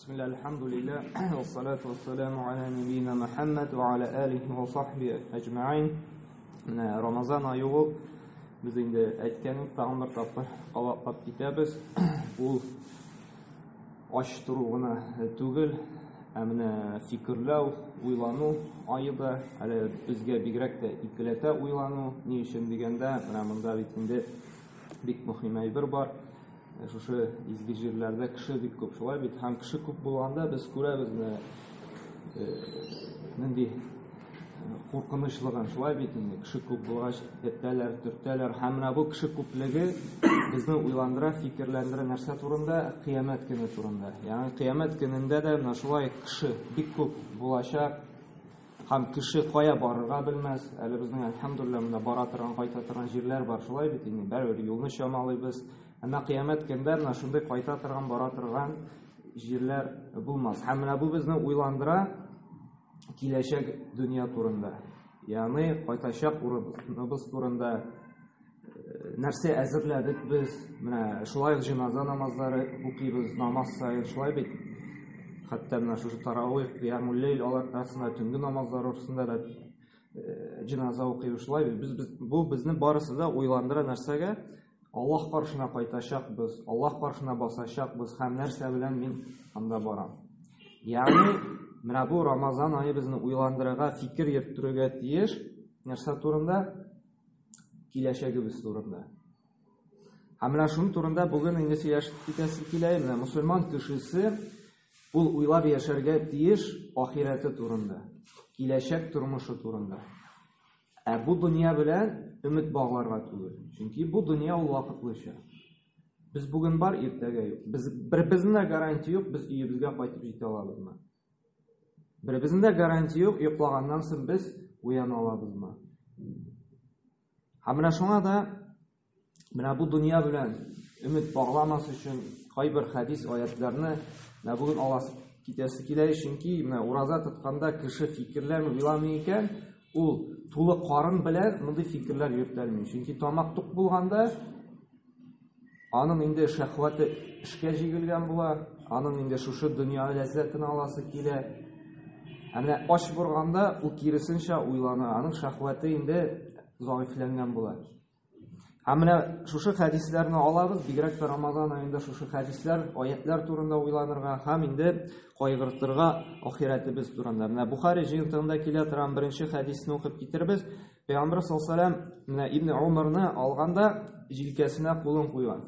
Бисмилла, альхамдулилля, вассалату вассаламу аля набийна Мухаммад ва аля алихи ва сахби әҗмәгыйн. Менә Рамазан ае ул. Без инде әйткән идек, тагын бер тапкыр кабатлап китәбез. Ул ач тору гына түгел, ә менә фикерләү, уйлану ае да, әле безгә бигрәк тә икеләтә уйлану. Ни өчен дигәндә, менә монда бит инде бик мөһим әйбер бар. Шушы изге җирләрдә кеше бик күп, шулай бит. Һәм кеше күп булганда без күрәбез менә нинди куркынычлыгын, шулай бит инде. Кеше күп булгач, этәләр, төртәләр. Һәм менә бу кеше күплеге безне уйландыра, фикерләндерә нәрсә турында? Кыямәт көне турында. Ягъни кыямәт көнендә дә менә шулай кеше бик күп булачак. Һәм кеше кая барырга белмәс. Әле безнең, әлхәмдүлилләһ, монда бара торган, кайта торган җирләр бар, шулай бит инде. Бәрбер юлны чамалыйбыз. Әмма кыямәт көндә менә шундый кайта торган, бара торган җирләр булмас. Һәм менә бу безне уйландыра киләчәк дөнья турында. Ягъни кайтачак урыныбыз турында нәрсә әзерләдек без? Менә шулай ук җеназа намазлары укыйбыз, намаз саен шулай бит. Хәтта менә шушы таравих, кыямул ләйл алар арасында, төнге намазлар арасында да җеназа укыйбыз шулай бит. Без, без бу безне барысы да уйландыра нәрсәгә? Аллаһ каршына кайтачакбыз, Аллаһ каршына басачакбыз һәм нәрсә белән мин анда барам. Ягъни менә бу Рамазан ае безне уйландырырга, фикер йөрттерергә тиеш. Нәрсә турында? Киләчәгебез турында. Һәм менә шуның турында бүген инде сөйләшеп китәсе килә. Менә мусульман кешесе ул уйлап яшәргә тиеш ахирәте турында, киләчәк тормышы турында. Ә бу дөнья белән өмет багларга түгел. Чөнки бу дөнья ул вакытлыча. Без бүген бар, иртәгә юк. Без беребезнең дә гарантия юк, без өебезгә кайтып җитә алабызмы? Беребезнең дә гарантия юк, йоклаганнан соң без уяна алабызмы? Һәм менә шуңа да менә бу дөнья белән өмет багламас өчен кайбер хәдис аятларны менә бүген аласы китәсе килә, чөнки менә ураза тотканда кеше фикерләрме уйламый икән, ул тулы карын белән мондый фикерләр йөртә алмый. Чөнки тамак тук булганда Аның инде шәһвәте эшкә җигелгән була, аның инде шушы дөнья ләззәтен аласы килә. Ә менә ач булганда ул киресенчә уйлана, аның шәһвәте инде зәгыйфьләнгән була. Һәм менә шушы хәдисләрне алабыз, бигрәк тә Рамазан аенда шушы хәдисләр, аятлар турында уйланырга һәм инде кайгыртырга ахирәтебез турында. Менә Бухари җыентыгында килә торган беренче хәдисне укып китербез. Пәйгамбер саллаллаху менә Ибн Умарны алганда җилкәсенә кулын куйган.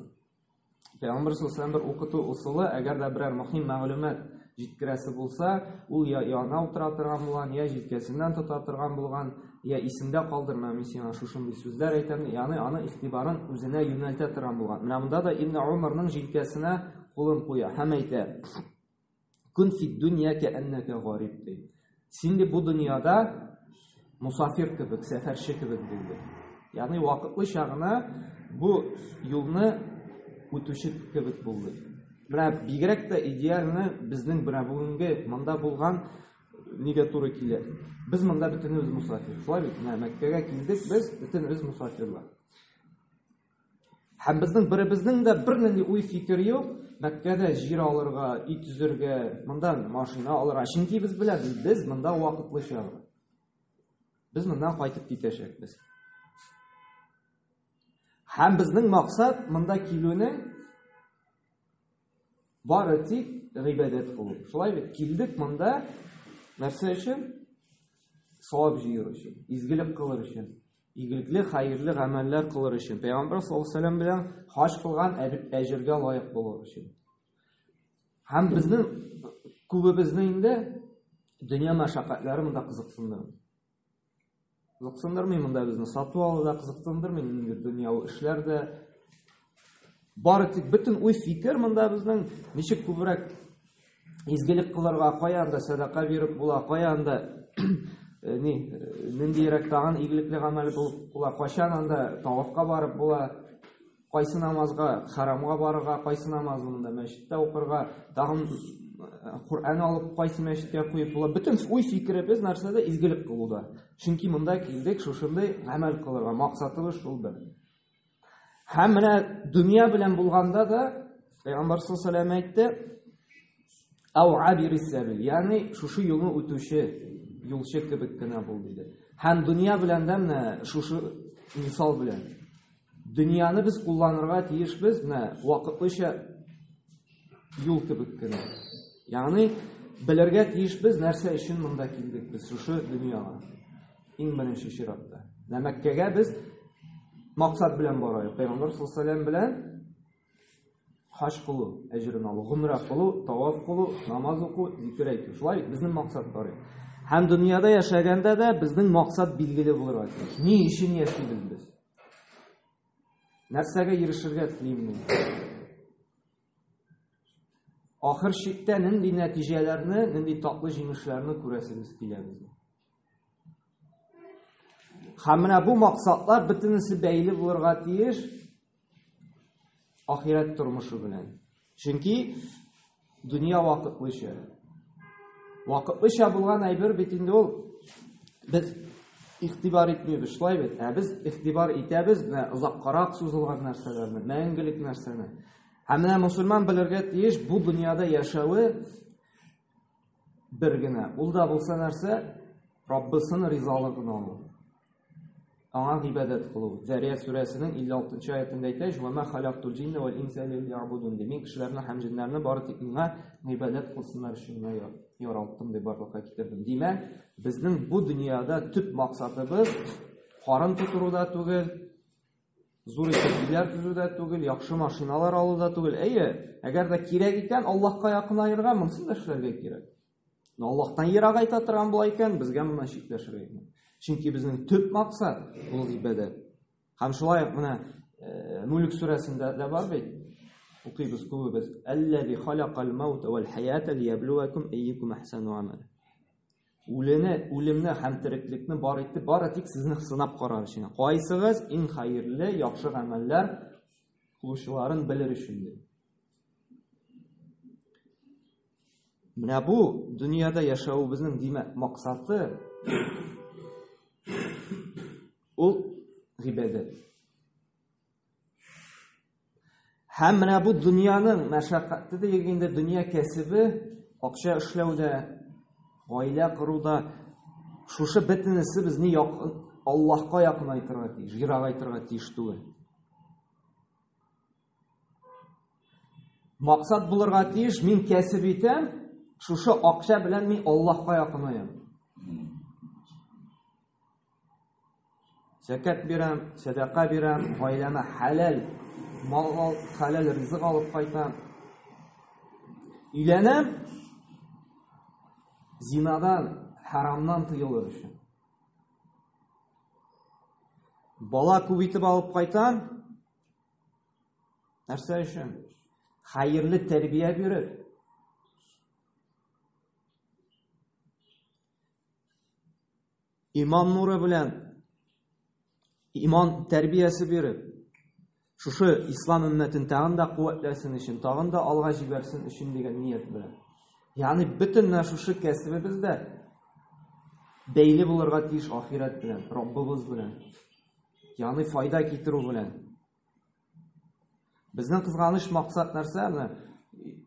Пәйгамбер саллаллаху бер укыту ысулы, әгәр дә берәр мөһим мәгълүмат җиткерәсе булса, ул я янына утыра торган булган, я җилкәсеннән тота торган булган, я исендә калдырма, мин сиңа шушындый сүзләр әйтәм, ягъни аны игътибарын үзенә юнәлтә торган булган. Менә монда да Ибн Умарның җилкәсенә кулын куя һәм әйтә: Кун фид дөнья кәәннәкә гариб ди. Син ди бу дөньяда мусафир кебек, сәфәрче кебек булды. Ягъни вакытлыча гына бу юлны үтүче кебек булды. Менә бигрәк тә идеальны безнең менә бүгенге монда булган нигә туры килә. Без монда бөтенебез мусафир. Шулай бит? Менә Мәккәгә килдек без, бөтенебез мусафирлар. Һәм безнең беребезнең дә бернинди уй-фикер юк, Мәккәдә җир алырга, өй төзергә, монда машина алырга. Чөнки без беләбез, без монда вакытлыча. Без моннан кайтып китәчәкбез. Һәм безнең максат монда килүнең бары тик гыйбадәт кылу. Шулай бит, килдек монда нәрсә өчен? Савап җыер өчен, изгелек кылыр өчен. Игелекле, хәерле гамәлләр кылыр өчен, Пәйгамбәр саллаллаһу алейһи вәсәлләм белән хаҗ кылган әҗергә лаек булыр өчен. Һәм безнең күбебезне инде дөнья мәшәкатьләре монда кызыксындырмый. Кызыксындырмый монда безне сату алу да кызыксындырмый, инде дөньяви эшләр дә. Бары тик бөтен уй-фикер монда безнең ничек күбрәк изгелек кылырга, кая анда сәдака биреп була, кая анда ни, ниндиерәк тагын игелекле гамәл булып була, кайчан анда тавафка барып була, кайсы намазга харамга барырга, кайсы намазны монда мәчеттә укырга, тагын Коръән алып кайсы мәчеткә куеп була. Бөтен уй-фикеребез нәрсәдә? Изгелек кылуда. Чөнки монда килдек шушындый гамәл кылырга, максатыбыз шул бер. Һәм менә дөнья белән булганда да Пәйгамбәр саллаллаху алейһи әйтте: Ау абири сәбил, ягъни шушы юлны үтүче юлчы кебек кенә бул диде. Һәм дөнья белән дә менә шушы мисал белән. Дөньяны без кулланырга тиешбез, менә вакытлыча юл кебек кенә. Ягъни белергә тиешбез, нәрсә өчен монда килдек без шушы дөньяга. Иң беренче чиратта. Менә Мәккәгә без максат белән барабыз. Пәйгамбәр саллаллаһу алейһи белән хаҗ кылу әҗерен алу, гомрә кылу, таваф кылу, намаз уку, зикер әйтү. Шулай безнең максат бар. Һәм дөньяда яшәгәндә дә безнең максат билгеле булырга тиеш. Ни өчен яшибез без? Нәрсәгә ирешергә телим мин? Ахыр чиктә нинди нәтиҗәләрне, нинди татлы җимешләрне күрәсебез килә безнең? Һәм менә бу максатлар бөтенесе бәйле булырга тиеш ахирәт тормышы белән. Чөнки дөнья вакытлыча. Вакытлыча булган әйбер бит инде ул без игътибар итмибез, шулай бит? Ә без игътибар итәбез менә озаккарак сузылган нәрсәләрне, мәңгелек нәрсәне. Һәм менә мусульман белергә тиеш, бу дөньяда яшәве бер генә. Ул да булса нәрсә? Раббысын ризалыгын алу. Аңа гыйбадәт кылу. Зәрият сүрәсенең 56 аятында әйтә, "Ва ма халактул җинна вал инса илля лиябудун" ди. Мин кешеләрне һәм җеннәрне бары тик миңа гыйбадәт кылсыннар өчен генә яралттым дип барлыкка китердем. Димәк, безнең бу дөньяда төп максатыбыз карын тутыру да түгел, зур итеп өйләр төзү дә түгел, яхшы машиналар алу да түгел. Әйе, әгәр дә кирәк икән, Аллаһка якынаерга монысын да эшләргә кирәк. Но Аллаһтан ерак айта торган була икән, безгә моннан читләшергә кирәк. Чөнки безнең төп максат ул гыйбадәт. Һәм шулай ук менә Мүлк сүрәсендә дә бар бит. Укыйбыз күбебез. Әлләзи халакал маута вал хаята лияблуакум әйюкум ахсану амала. Үлене, үлемне һәм тереклекне бар итте, бары тик сезне сынап карар өчен. Кайсыгыз иң хәерле, яхшы гамәлләр кылучыларын белер өчен ди. Менә бу дөньяда яшәвебезнең димәк максаты ул гыйбадәт. Һәм менә бу дөньяның мәшәкате дигәндә дөнья кәсебе, акча эшләүдә, гаилә коруда шушы бөтенесе безне якын Аллаһка якынайтырга тиеш, ерагайтырга тиеш түгел. Максат булырга тиеш, мин кәсеп итәм, шушы акча белән мин Аллаһка якынаям. Зәкәт бирәм, сәдака бирәм, гаиләмә хәләл мал ал, хәләл ризык алып кайтам. Өйләнәм, зинадан, харамнан тыелыр өчен. Бала күп итеп алып кайтам, Нәрсә өчен? Хәерле тәрбия биреп. Иман нуры белән иман тәрбиясе биреп, шушы ислам өммәтен тагын да куәтләсен өчен, тагын да алга җибәрсен өчен дигән ният белән. Ягъни бөтен менә шушы кәсебебез дә бәйле булырга тиеш ахирәт белән, Раббыбыз белән. Ягъни файда китерү белән. Безнең кызганыч максат нәрсә? Менә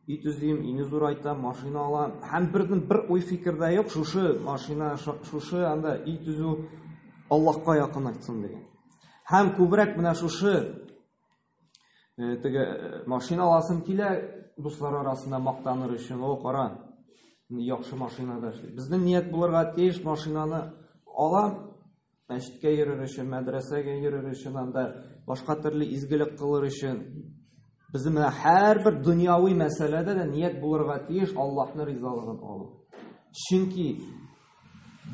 өй төзим, өйне зурайтам, машина алам. Һәм бердән бер уй фикер дә юк, шушы машина, шушы анда өй төзү Аллаһка якынайтсын дигән. Һәм күбрәк менә шушы теге машина аласым килә, дуслар арасында мактаныр өчен, о, кара, яхшы машинада эшли. Безнең ният булырга тиеш, машинаны алам, мәчеткә йөрер өчен, мәдрәсәгә йөрер өчен, анда башка төрле изгелек кылыр өчен. Безнең менә һәрбер дөньяви мәсьәләдә дә ният булырга тиеш Аллаһның ризалыгын алу. Чөнки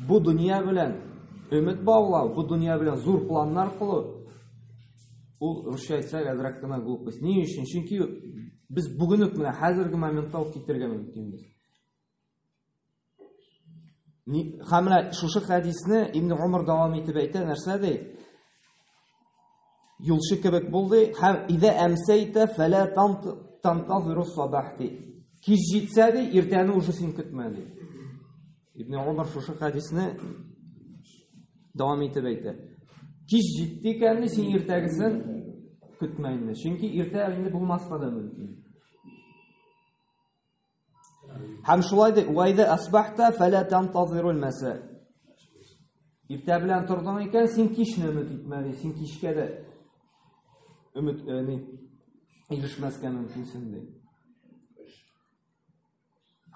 бу дөнья белән өмет баглау, бу дөнья белән зур планнар кылу, ул русча әйтсәк, әзрәк кенә глупость. Ни өчен? Чөнки без бүген үк менә хәзерге моментта ук китергә мөмкинбез. Һәм менә шушы хәдисне Ибн Умар дәвам итеп әйтә, нәрсә ди? Юлчы кебек бул ди, һәм идә әмсәйтә фәлә тантазиру сабах ди. Кич җитсә ди, иртәне уже син көтмә ди. Ибн Умар шушы хәдисне дәвам итеп әйтә. Кич җитте икән ди, син иртәгесен көтмә инде. Чөнки иртә инде булмаска да мөмкин. Һәм шулай ди, "Вайда асбахта фала тантазирул маса". Иртә белән тордың икән, син кичне өмет итмә ди, син кичкә дә өмет ни ирешмәскә мөмкинсең ди.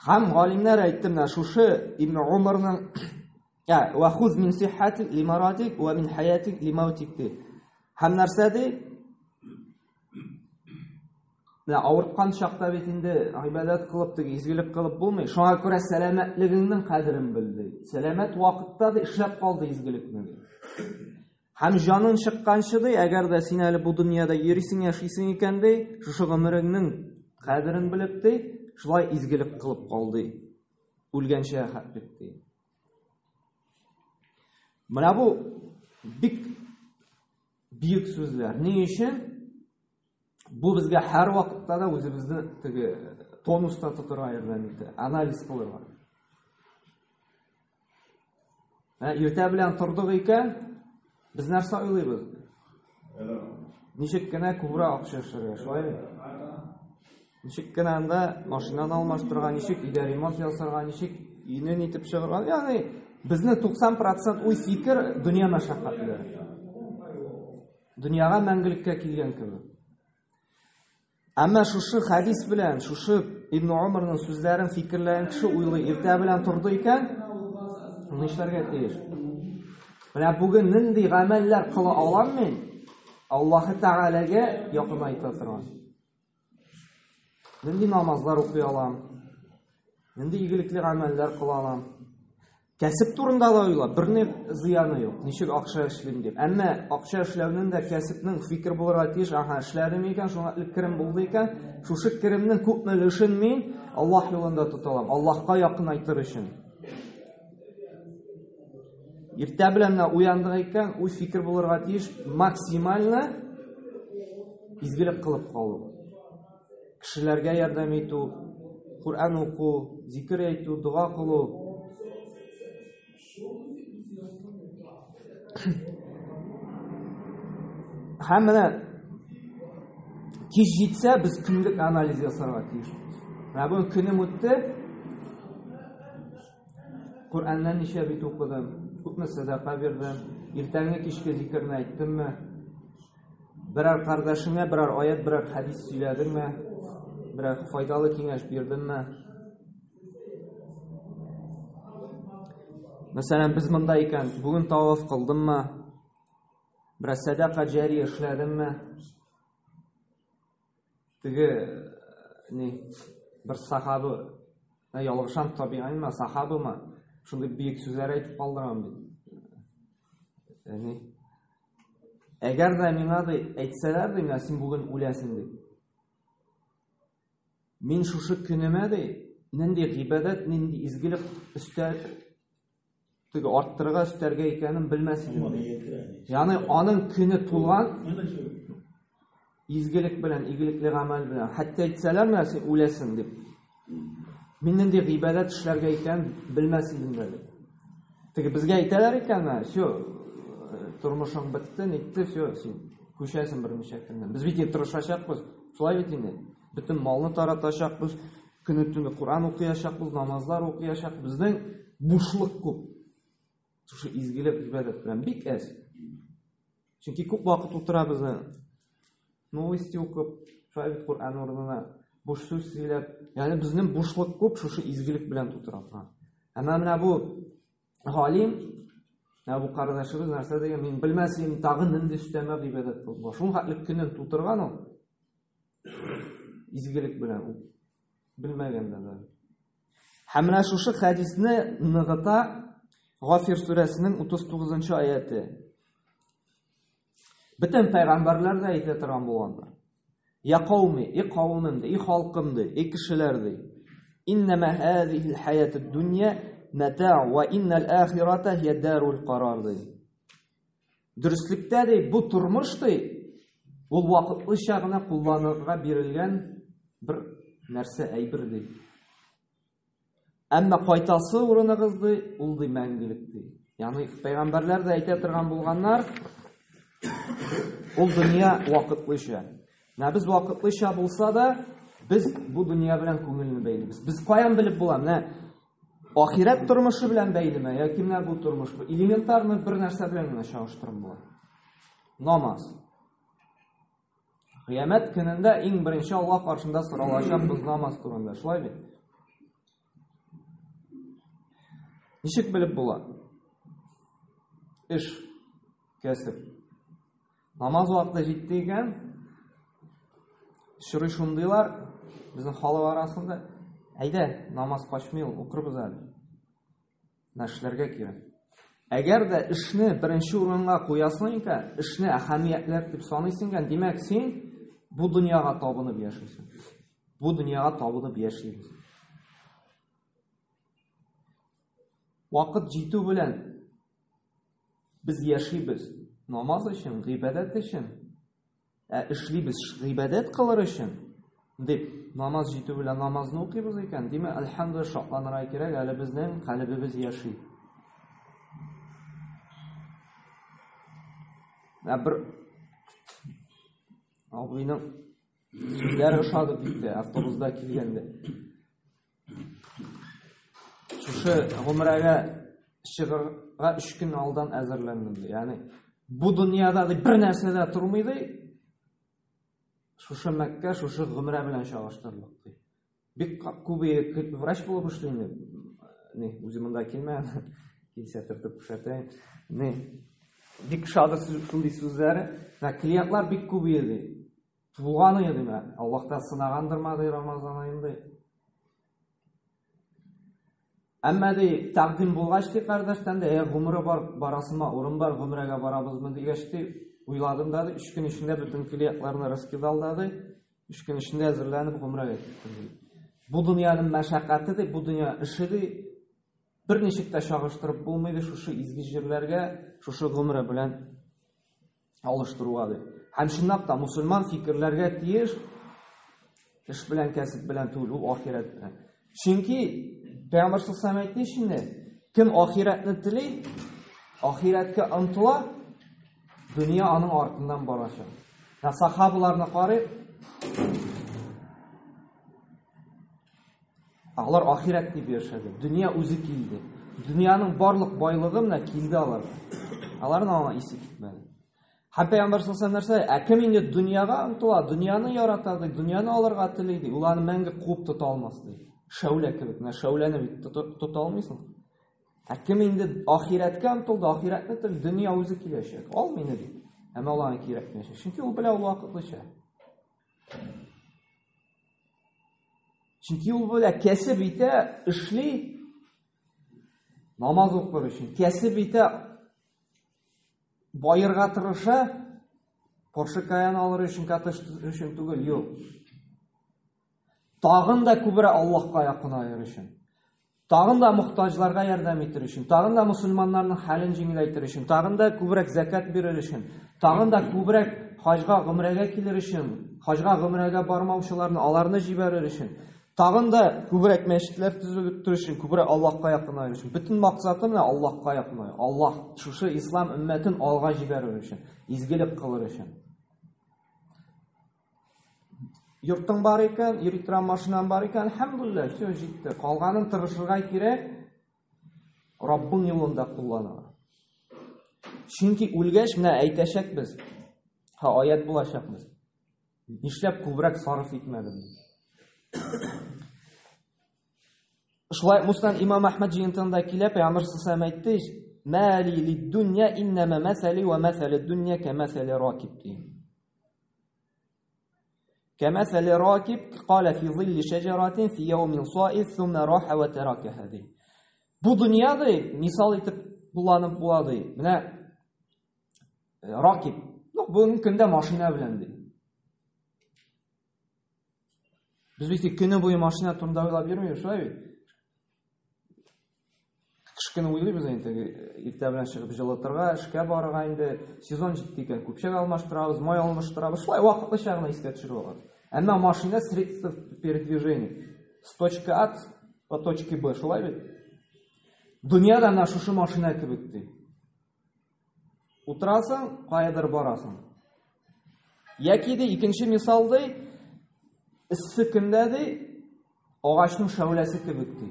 Һәм галимнәр әйтте менә шушы Ибн Умарның я ва хуз мин сиххатик лимаратик ва мин хаятик лимаутик ди. Һәм нәрсә ди? Менә авырткан чакта бит инде гыйбадәт кылып, теге изгелек кылып булмый. Шуңа күрә сәламәтлегеңнең кадерен бел ди. Сәламәт вакытта да эшләп кал ди изгелекне ди. Һәм җаның чыкканчы ди, әгәр дә син әле бу дөньяда йөрисең, яшисең икән ди, шушы гомереңнең кадерен белеп ди, шулай изгелек кылып кал ди. Үлгәнчә хәтлек ди. Менә бу бик бөек сүзләр. Ни өчен? Бу безгә һәр вакытта да үзебезне теге тонуста тотырга ярдәм итә, анализ кылырга. Ә, иртә белән тордык икән, без нәрсә уйлыйбыз? Ничек кенә күбрәк акча эшләргә, шулай Ничек кенә анда машинаны алмаштырырга, ничек өйдә ремонт ясарга, ничек өйне нитеп чыгарга. Ягъни безнең 90% уй фикер дөнья мәшәкатьләре. Дөньяга мәңгелеккә килгән кебек. Әмма шушы хәдис белән, шушы Ибн Умарның сүзләрен фикерләгән кеше уйлый, иртә белән торды икән, нишләргә тиеш? Менә бүген нинди гамәлләр кыла алам мин? Аллаһы Тәгаләгә якынайта торган. Нинди намазлар укый алам? Нинди игелекле гамәлләр кыла алам? Кәсеп турында да уйла, берни зыяны юк. Ничек акча эшлим дип. Әмма акча эшләүнең дә кәсепнең фикер булырга тиеш. Аһа, эшләдем икән, шуңа керем булды икән, шушы керемнең күпме өлешен мин Аллаһ юлында тота алам, Аллаһка якынайтыр өчен. Иртә белән менә уяндык икән, уй фикер булырга тиеш максимально изгелек кылып калу. Кешеләргә ярдәм итү, Коръән уку, зикер әйтү, дога кылу. Һәм менә кич җитсә, без көнлек анализ ясарга тиешбез. Менә бүген көнем үтте. Коръәннән ничә бит укыдым, күпме сәдака бирдем, иртәнге кичке зикерне әйттемме? Берәр кардәшеңә берәр аят, берәр хәдис сөйләдеңме? Берәр файдалы киңәш бирдеңме? Мәсәлән, без монда икән, бүген таваф кылдыммы? Берәр сәдака җәрия эшләдемме? Теге ни бер сахабы, ялгышам табигыйнмы, сахабымы, шундый бөек сүзләр әйтеп калдырган бит. Ни Әгәр дә миңа ди, әйтсәләр ди, менә син бүген үләсең дип. Мин шушы көнемә ди, нинди гыйбадәт, нинди изгелек өстәл теге арттырырга өстәргә икәнен белмәс идем. Ягъни аның көне тулган изгелек белән, игелекле гамәл белән. Хәтта әйтсәләр, менә син үләсең дип. Мин нинди гыйбадәт эшләргә икән белмәс идем дә дип. Теге безгә әйтәләр икән, менә все, тормышың бетте, нитте, все, син күчәсең берничә көннән. Без бит инде тырышачакбыз, шулай бит инде. Бөтен малны таратачакбыз, көне төне Коръән укыячакбыз, намазлар укыячакбыз. Безнең бушлык күп. Шушы изгелек гыйбадәт белән бик әз. Чөнки күп вакыт утырабыз новости укып, шулай бит Коръән урынына буш сүз сөйләп, ягъни безнең бушлык күп шушы изгелек белән тутыра торган. Әмма менә бу галим, менә бу кардәшебез нәрсә дигән, мин белмәс идем, тагын нинди өстәмә гыйбадәт булды. Шул хәтле көнен тутырган ул изгелек белән ул белмәгәндә дә. Һәм менә шушы хәдисне ныгыта Гафир сүрәсенең 39 аяте. Бөтен пәйгамбәрләр дә әйтә торган булганнар. Я кауми, и кавымым ди, и халкым ди, и кешеләр ди. Иннама һазихил хаятуд дунья матау ва иннал ахирата хия дарул карар ди. Дөреслектә ди, бу тормыш ди, ул вакытлыча гына кулланырга бирелгән бер нәрсә, әйбер ди. Әмма кайтасы урыныгыз ди, ул ди мәңгелек ди. Ягъни пәйгамбәрләр дә әйтә торган булганнар, ул дөнья вакытлыча. Менә без вакытлыча булса да, Без бу дөнья белән күңелне бәйлибез. Без каян белеп була? Менә ахирәт тормышы белән бәйлеме яки менә бу тормыш? Элементарно бер нәрсә белән генә чагыштырып була. Намаз. Кыямәт көнендә иң беренче Аллаһ каршында соралачак без намаз турында, шулай бит? Ничек белеп була? Эш, кәсеп. Намаз вакыты җитте икән, очрый шундыйлар безнең халык арасында. Әйдә, намаз качмый ул, укырбыз әле. Менә эшләргә кирәк. Әгәр дә эшне беренче урынга куясың икән, эшне әһәмиятлерәк дип саныйсың икән, димәк, син бу дөньяга табынып яшисең. Бу дөньяга табынып яшибез. Вакыт җитү белән без яшибез намаз өчен, гыйбадәт өчен, ә эшлибез гыйбадәт кылыр өчен дип намаз җитү белән намазны укыйбыз икән, димәк, әлхәмдүлилләһ, шатланырга кирәк, әле безнең калебебез яши. Ә бер абыйның сүзләре ошады бик тә, автобуста килгәндә. Шушы гомрәгә чыгарга 3 көн алдан әзерләндем ди. Ягъни бу дөньяда ди бер нәрсә дә тормый ди. Шушы Мәккә, шушы гомрә белән чагыштырырлык ди. Бик күп врач булып эшли инде. Ни, үзе монда килмәгән. Килсә төртеп күрсәтә. Ни, бик шады шундый сүзләре. Менә клиентлар бик күп иде. Тулган иде менә. Аллаһ та сынагандырма ди Рамазан аенда. Әмма ди, тәкъдим булгач ди кардәштән дә, ә гомере бар, барасыма урын бар, гомрәгә барабызмы дигәч ди, уйладым да ди, 3 көн эчендә бөтен клиентларны раскидал да ди, 3 көн эчендә әзерләнеп гомрәгә киттем ди. Бу дөньяның мәшәкате ди, бу дөнья эше ди, берничек тә чагыштырып булмый ди шушы изге җирләргә, шушы гомре белән алыштыруга ди. Һәм чынлап та мусульман фикерләргә тиеш, эш белән, кәсеп белән түгел, ул ахирәт белән. Чөнки Пәйгамбәр саллаллаху әйтте инде, кем ахирәтне тели, ахирәткә омтыла, дөнья аның артыннан барачак. Ә сахабаларны карыйк, Алар ахирәт дип яшәде. Дөнья үзе килде. Дөньяның барлык байлыгы менә килде аларга. Аларның аңа исе китмәде. Һәм пәйгамбәр саллаллаху нәрсә? Ә кем инде дөньяга омтыла, дөньяны ярата, ди, дөньяны алырга тели, ди, ул аны мәңге куып тота алмас, ди. Шәүлә кебек. Менә шәүләне бит тота алмыйсың. Ә кем инде ахирәткә омтылды, ахирәтне тели, дөнья үзе киләчәк. Ал мине, ди. Әмма ул аңа кирәкмәячәк. Чөнки ул белә ул вакытлыча. Чөнки ул белә, кәсеп итә, эшли намаз укыр өчен. Кәсеп итә, баерга тырыша, Porsche Cayenne алыр өчен, коттедж өчен түгел, юк. Тагын да күбрәк Аллаһка якынаер өчен. Тагын да мохтаҗларга ярдәм итер өчен, тагын да мусульманнарның хәлен җиңеләйтер өчен, тагын да күбрәк зәкят бирер өчен, тагын да күбрәк хаҗга, гомрәгә килер өчен, хаҗга, гомрәгә бармаучыларны, аларны җибәрер өчен, тагын да күбрәк мәчетләр төзетер өчен, күбрәк Аллаһка якынаер өчен. Бөтен максаты менә Аллаһка якынаю. Аллаһ шушы ислам өммәтен алга җибәрер өчен, изгелек кылыр өчен. Йортың бар икән, йөри торган машинаң бар икән, әлхәмдүлилләһ, все җитте. Калганын тырышырга кирәк, Раббың юлында кулланырга. Чөнки үлгәч менә әйтәчәкбез, ха аят булачакбыз. Нишләп күбрәк сарыф итмәдем? Шулай Муснад Имам Әхмәд җыентыгында килә, Пәйгамбәр саллаллаху әйтте, "Мали лид-дунья иннама масали ва масали дунья камасали ракиб" ди. Камасали ракиб кала фи зилли шаҗаратин фи яумин саиф сумма раха ва таракаха ди. Бу дөнья ди, мисал итеп кулланып була ди. Менә ракиб, ну, бүгенге көндә машина белән ди. Без бит көне буе машина турында уйлап йөрмибез, шулай бит? Кыш көне уйлыйбыз инде, иртә белән чыгып җылытырга, эшкә барырга инде, сезон җитте икән, көпчәк алмаштырабыз, май алмаштырабыз, шулай вакытлыча гына искә төшереп алабыз. Әмма машина средство передвижения. С точки А по точке Б, шулай бит? Дөнья да менә шушы машина кебек ди. Утырасың, каядыр барасың. Яки ди, икенче мисал ди, Эссе көндә ди, агачның шәүләсе кебек ди.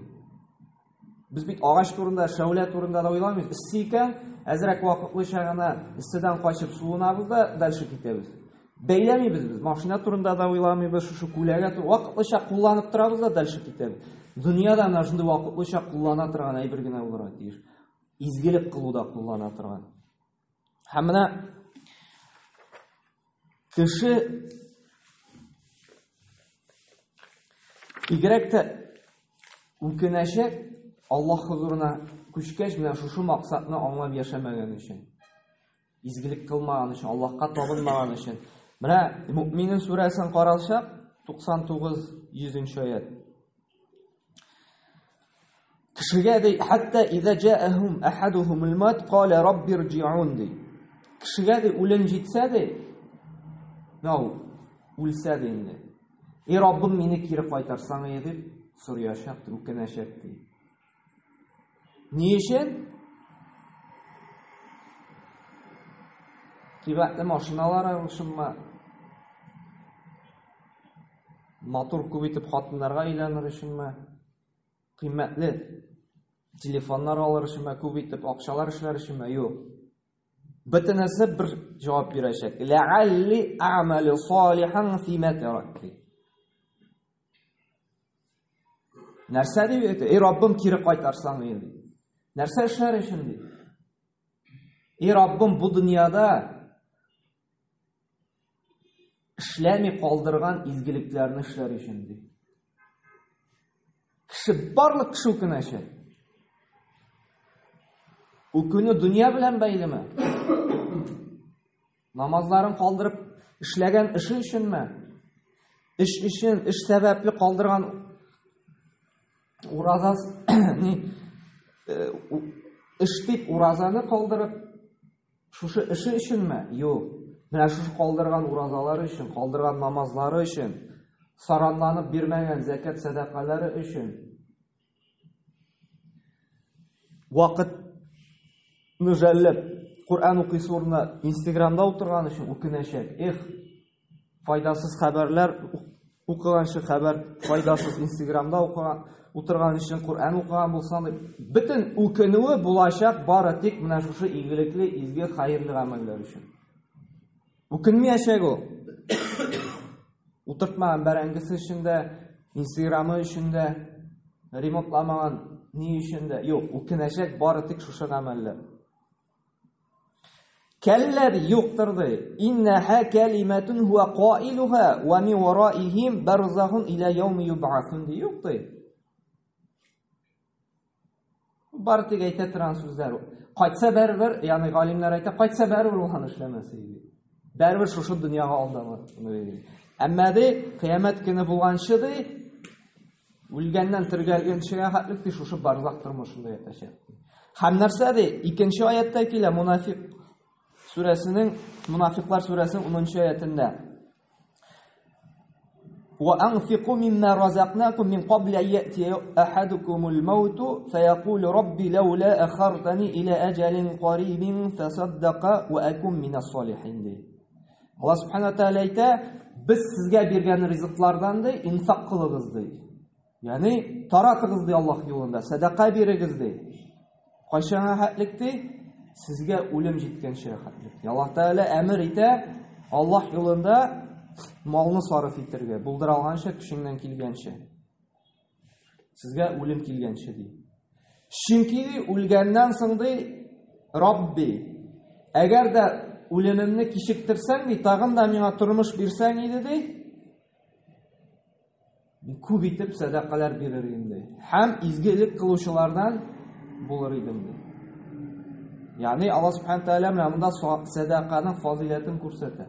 Без бит агач турында, шәүлә турында да уйламыйбыз. Эссе икән, әзрәк вакытлыча гына эсседән качып суынабыз да дальше китәбез. Бәйләмибез без, машина турында да уйламыйбыз, шушы күләгә вакытлыча кулланып торабыз да дальше китәбез. Дөньяда менә шундый вакытлыча куллана торган әйбер генә булырга тиеш. Изгелек кылуда куллана торган. Һәм менә кеше бигрәк тә үкенәчәк Аллаһ хозурына күчкәч, менә шушы максатны аңлап яшәмәгән өчен. Изгелек кылмаган өчен, Аллаһка табынмаган өчен. Менә Муъминин сүрәсен каралсак, 99 100 аят. Кешегә ди, хәтта иза җаәһум ахадухумул мат кала рабби ирҗиун ди. Кешегә ди үлем җитсә ди, нау үлсә ди инде. И Раббым мине кире кайтарсаң иде дип сораячак, үкенәчәк ди. Ни өчен? Кыйбатлы машиналар алышынма? Матур күп итеп хатыннарга өйләнер өченме? Кыйммәтле телефоннар алыр өченме? Күп итеп акчалар эшләр өченме? Юк. Бөтенесе бер җавап бирәчәк. Ләалли әгъмәлү салихан фима таракти. Нәрсә дип әйтә? Эй Раббым, кире кайтарсаң инде. Нәрсә эшләр өчен ди? Эй Раббым, бу дөньяда эшләми калдырган изгелекләрне эшләр өчен ди. Кеше барлык кеше үкенәчәк. Үкенү дөнья белән бәйлеме? Намазларын калдырып эшләгән эше өченме? Эш өчен, эш сәбәпле калдырган ураза ни э, эш дип уразаны калдырып шушы эше өченме? Юк. Менә шушы калдырган уразалары өчен, калдырган намазлары өчен, саранланып бирмәгән зәкят сәдакалары өчен Вакытны жәлләп, Коръән укыйсы урынына Инстаграмда утырган өчен үкенәчәк. Эх, файдасыз хәбәрләр укыганчы хәбәр файдасыз Инстаграмда укыган утырган өчен Коръән укыган булсаң дип, бөтен үкенүе булачак бары тик менә шушы игелекле, изге, хәерле гамәлләр өчен. Үкенмиячәк ул. Утыртмаган бәрәңгесе өчен дә, Инстаграмы өчен дә, ремонтламаган ни өчен дә. Юк, үкенәчәк бары тик шушы гамәлләр. Кәллә ди, юктыр ди. Иннаха калиматун хуа каилуха ва мин вараихим барзахун иля яуми юбгасун ди, юк ди. Бары тик әйтә торган сүзләр. Кайтса бәрібер, ягъни галимнәр әйтә, кайтса бәрібер ул аны эшләмәс иде. Бәрібер шушы дөньяга алданыр. Әмма ди, кыямәт көне булганчы ди, үлгәннән терелгәнчегә хәтлек ди, шушы барзах тормышында ятачак. Һәм нәрсә ди? Икенче аятта килә Мунафик сүрәсенең Мунафиклар сүрәсенең 10 аятында. وأنفقوا مما رزقناكم من قبل أن يأتي أحدكم الموت فيقول ربي لولا أخرتني إلى أجل قريب فصدق وأكون من الصالحين دي. Алла Субхана Тәгалә әйтә, без сезгә биргән ризыклардан ди, инфак кылыгыз ди. Ягъни таратыгыз ди Аллаһ юлында, сәдака бирегез ди. Кайчанга хәтлек ди? Сезгә үлем җиткәнче хәтлек. Аллаһ Тәгалә әмер итә, Аллаһ юлында малны сарыф итәргә, булдыра алганча, көчеңнән килгәнчә. Сезгә үлем килгәнче ди. Чөнки ди, үлгәннән соң ди, Рабби, әгәр дә үлемемне кичектерсәң ди, тагын да миңа тормыш бирсәң иде ди, Күп итеп сәдакалар бирер идем ди. Һәм изгелек кылучылардан булыр идем ди. Ягъни Аллаһ субхана тәгалә менә монда сәдаканың фазыйләтен күрсәтә.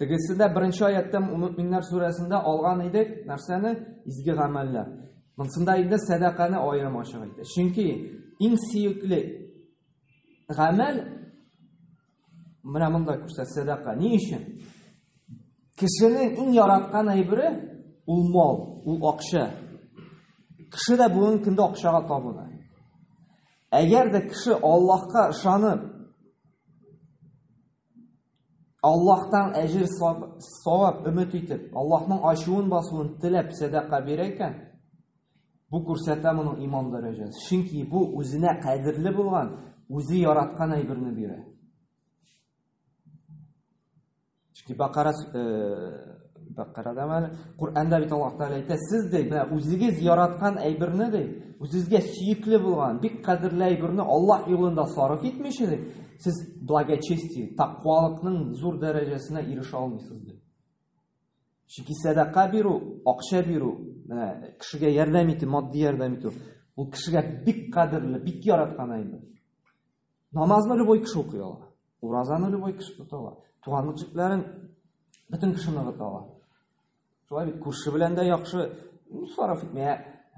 Тегесе дә беренче аяттә Мөминнәр сүрәсендә алган идек нәрсәне? Изге гамәлләр. Монсында инде сәдаканы аерым ачык әйтә. Чөнки иң сөекле гамәл Менә монда күрсәт сәдака. Ни өчен? Кешенең иң яраткан әйбере ул мал, ул акча. Кеше дә бүгенге көндә акчага табына. Әгәр дә кеше Аллаһка ышанып, Аллаһтан әҗер савап өмет итеп, Аллаһның ачуын басуын теләп сәдака бирә икән, бу күрсәтә моның иман дәрәҗәсе. Чөнки бу үзенә кадерле булган, үзе яраткан әйберне бирә. Чөнки Бакара Бакарада мәле Коръәндә бит Аллаһ Тәгалә әйтә, сез ди, менә үзегез яраткан әйберне ди, үзегезгә сөекле булган, бик кадерле әйберне Аллаһ юлында сарыф итмичә ди, сез благочестие, тәкъвалыкның зур дәрәҗәсенә ирешә алмыйсыз ди. Чөнки сәдака бирү, акча бирү, менә кешегә ярдәм итү, матди ярдәм итү, ул кешегә бик кадерле, бик яраткан әйбер. Намазны любой кеше укый ала. Уразаны любой кеше тота ала. Туганлык җепләрен бөтен кеше ныгыта ала. Шулай бит күрше белән дә яхшы сарыф итми.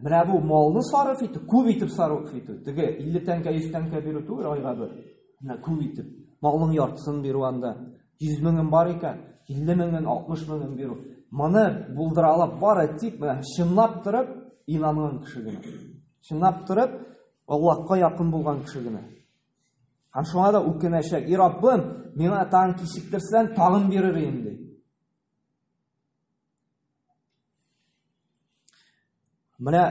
Менә бу малны сарыф итү, күп итеп сарыф итү. Теге 50 тәңкә, 100 тәңкә бирү түгел айга бер. Менә күп итеп. Малның яртысын бирү анда. 100 меңен бар икән, 50 меңен, 60 меңен бирү. Моны булдыра ала бары тик менә чынлап торып инанган кеше генә. Чынлап торып Аллаһка якын булган кеше генә. Һәм шуңа да үкенәчәк. И Раббым, миңа тагын кичектерсәң, тагын бирер идем, ди. Менә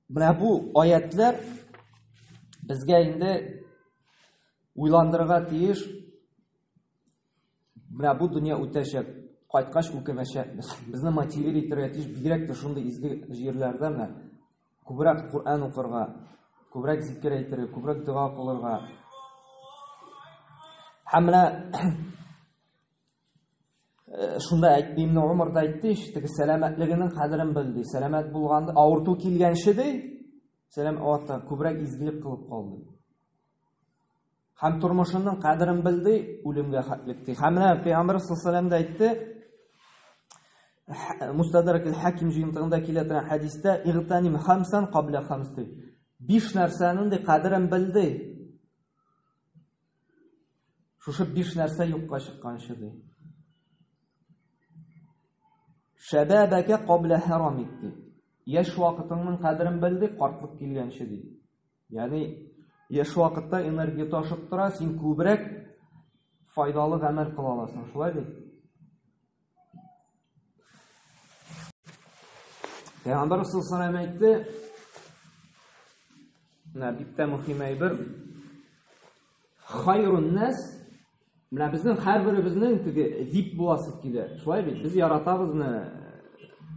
менә бу аятлар безгә инде уйландырырга тиеш. Менә бу дөнья үтәчәк, кайткач үкенәчәкбез. Безне мотивир итәргә тиеш, бигрәк тә шундый изге җирләрдә менә күбрәк Коръән укырга, күбрәк зикер әйтергә, күбрәк дога кылырга. Һәм менә шунда әйтте, Ибн Умар да әйтте, теге сәламәтлегенең кадерен бел ди. Сәламәт булганда, авырту килгәнче ди, сәлам вакытта күбрәк изгелек кылып калды. Һәм тормышының кадерен белде, үлемгә хәтлек ди. Һәм менә Пәйгамбәр саллаллаху алейһи әйтте, Мустадрак аль-Хаким җыентыгында килә торган хәдистә, "Игътаним хамсан кабла хамс" ди. Биш нәрсәнең ди кадерен белде. Шушы биш нәрсә юкка чыкканчы ди. Шәбәбәкә кабла харамик ди. Яшь вакытыңның кадерен белде, картлык килгәнче ди. Ягъни яшь вакытта энергия ташып тора, син күбрәк файдалы гамәл кыла аласың, шулай бит? Пәйгамбәр саллаллаху алейһи әйтте, менә бик тә мөһим әйбер. Хайрун нас, менә безнең һәрберебезнең теге вип буласы килә. Шулай бит? Без яратабыз менә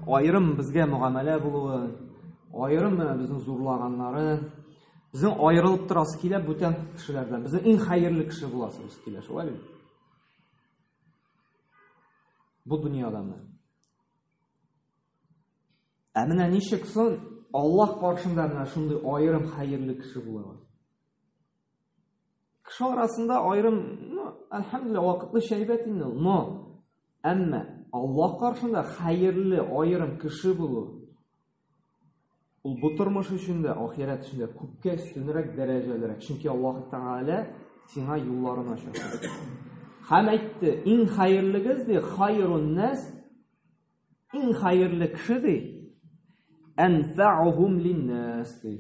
аерым безгә мөгамәлә булуы, аерым менә безне зурлаганнарын. Безнең аерылып торасы килә бүтән кешеләрдән. Безнең иң хәерле кеше буласыбыз килә, шулай бит? Бу дөньяда менә. Ә менә ничек соң Аллаһ каршында менә шундый аерым хәерле кеше булырга? Кеше арасында аерым, ну, әлхәмдүлилләһ, вакытлыча әйбәт инде ул, но әмма Аллаһ каршында хәерле аерым кеше булу ул бу тормыш өчен дә, ахирәт өчен дә күпкә өстенрәк, дәрәҗәлерәк. Чөнки Аллаһ Тәгалә сиңа юлларын ача. Һәм әйтте, иң хәерлегез ди, хайрун нас, иң хәерле кеше ди, әнфәухум линнас ди.